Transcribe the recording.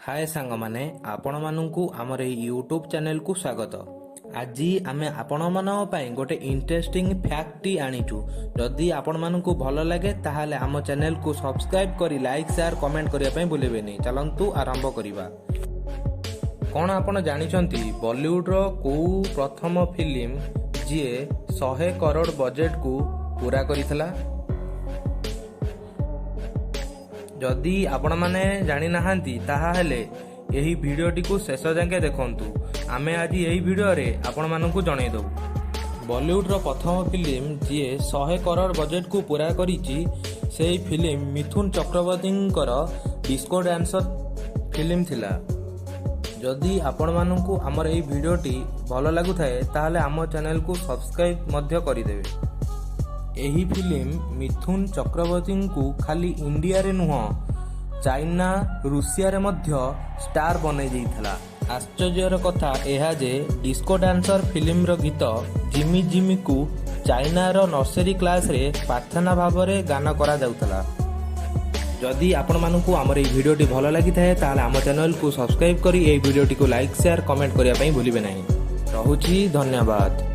ହାଏ ସାଙ୍ଗମାନେ, ଆପଣମାନଙ୍କୁ ଆମର ଏହି ୟୁଟ୍ୟୁବ୍ ଚ୍ୟାନେଲକୁ ସ୍ୱାଗତ। ଆଜି ଆମେ ଆପଣମାନଙ୍କ ପାଇଁ ଗୋଟେ ଇଣ୍ଟରେଷ୍ଟିଂ ଫ୍ୟାକ୍ଟଟି ଆଣିଛୁ। ଯଦି ଆପଣମାନଙ୍କୁ ଭଲ ଲାଗେ, ତାହେଲେ ଆମ ଚ୍ୟାନେଲକୁ ସବସ୍କ୍ରାଇବ୍ କରି ଲାଇକ୍, ସେୟାର, କମେଣ୍ଟ କରିବା ପାଇଁ ଭୁଲିବେନି। ଚାଲନ୍ତୁ ଆରମ୍ଭ କରିବା। କ'ଣ ଆପଣ ଜାଣିଛନ୍ତି, ବଲିଉଡର କୋଉ ପ୍ରଥମ ଫିଲ୍ମ ଯିଏ 100 କରୋଡ଼ ବଜେଟକୁ ପୂରା କରିଥିଲା? ଯଦି ଆପଣମାନେ ଜାଣିନାହାନ୍ତି, ତାହାହେଲେ ଏହି ଭିଡ଼ିଓଟିକୁ ଶେଷ ଯାକେ ଦେଖନ୍ତୁ। ଆମେ ଆଜି ଏହି ଭିଡ଼ିଓରେ ଆପଣମାନଙ୍କୁ ଜଣାଇଦେବୁ। ବଲିଉଡର ପ୍ରଥମ ଫିଲ୍ମ ଯିଏ 100 କରୋଡ଼ ବଜେଟକୁ ପୂରା କରିଛି, ସେହି ଫିଲ୍ମ ମିଥୁନ ଚକ୍ରବର୍ତ୍ତୀଙ୍କର ଡିସ୍କୋ ଡ୍ୟାନ୍ସର ଫିଲ୍ମ ଥିଲା। ଯଦି ଆପଣମାନଙ୍କୁ ଆମର ଏହି ଭିଡ଼ିଓଟି ଭଲ ଲାଗୁଥାଏ, ତାହେଲେ ଆମ ଚ୍ୟାନେଲକୁ ସବସ୍କ୍ରାଇବ୍ ମଧ୍ୟ କରିଦେବେ। ଏହି ଫିଲ୍ମ ମିଥୁନ ଚକ୍ରବର୍ତ୍ତୀଙ୍କୁ ଖାଲି ଇଣ୍ଡିଆରେ ନୁହଁ, ଚାଇନା, ରୁଷିଆରେ ମଧ୍ୟ ଷ୍ଟାର ବନାଇ ଦେଇଥିଲା। ଆଶ୍ଚର୍ଯ୍ୟର କଥା ଏହା ଯେ ଡିସ୍କୋ ଡ୍ୟାନ୍ସର ଫିଲ୍ମର ଗୀତ ଜିମି ଜିମିକୁ ଚାଇନାର ନର୍ସରୀ କ୍ଲାସରେ ପ୍ରାର୍ଥନା ଭାବରେ ଗାନ କରାଯାଉଥିଲା। ଯଦି ଆପଣମାନଙ୍କୁ ଆମର ଏହି ଭିଡ଼ିଓଟି ଭଲ ଲାଗିଥାଏ, ତାହେଲେ ଆମ ଚ୍ୟାନେଲକୁ ସବସ୍କ୍ରାଇବ୍ କରି ଏହି ଭିଡ଼ିଓଟିକୁ ଲାଇକ୍, ସେୟାର, କମେଣ୍ଟ କରିବା ପାଇଁ ଭୁଲିବେ ନାହିଁ। ରହୁଛି, ଧନ୍ୟବାଦ।